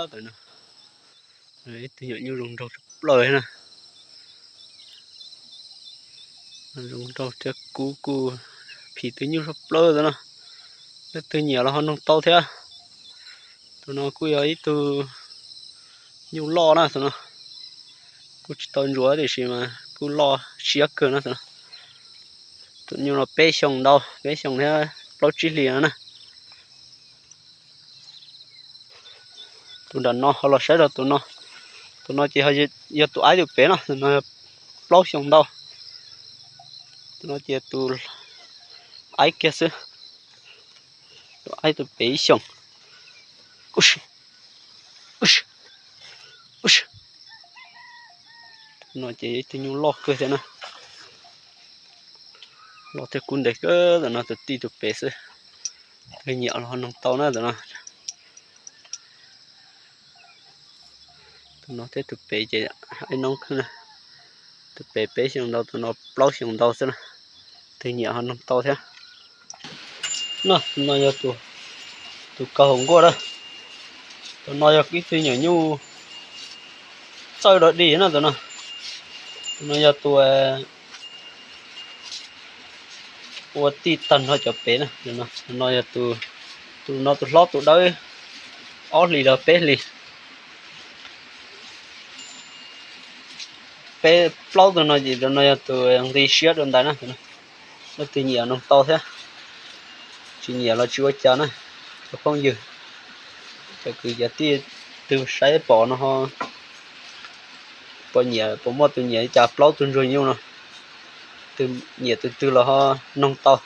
Ib tug nyuam nyuj zoo nraug tshaj plaws na. Zoo nraug thiab kub kuj phim tug nyuj tshaj plaws tus no. Leej twg nyiam los ho noog tau thiab. Tus no kuj yog ib tug nyuj loj na tus no. Kuj tsis tau ntsuav tiam sis mas kuj loj siab kawg no. Tus nyuj no peb xyoos ntau, peb xyoos thiab plaub tsib hlis no na. Tus nram no ho los saib rau tus no. Tus no ces yog tus aib tus pem no, tus no yog plaub xyoos ntau. Tus no ces tus aib kiag xwb. Tus aib tus pem ib xyoos. No ces ib tug nyuj loj kawg thiab na. Loj thiab kub ntev kawg tus no, tus tij tus pem xwb. Leej nyiam los ho noog tau na tus no. Tus no thiab tus pem ces aib noob kawg na. Tus pem peb xyoos ntau, tus no plaub xyoos ntau xwb na. Leej nyiam ho noog tau thiab. No, tus no yog tus kaus hauv nkuaj na. Tus no yog ib tug nyuam nyuj txawj dog dig na tus no. Tus no yog tus ua tij tag nrho cov pem na. Tus no yog tus, tus no tus hlob tus dawb, ob hlis los peb hlis. Peb plaub tug no ces tus no yog tus nqi siab dua ntais na. Leej twg nyiam noog tau thiab, tsis nyiam los tsis ua cas na. Cov phooj ywg, cov kwv cov tij, twg saib pom no ho puas nyiam, puas muaj tus nyiam li cas plaub tug ntsuag nyuj no, nyiam tus twg los ho noog tau.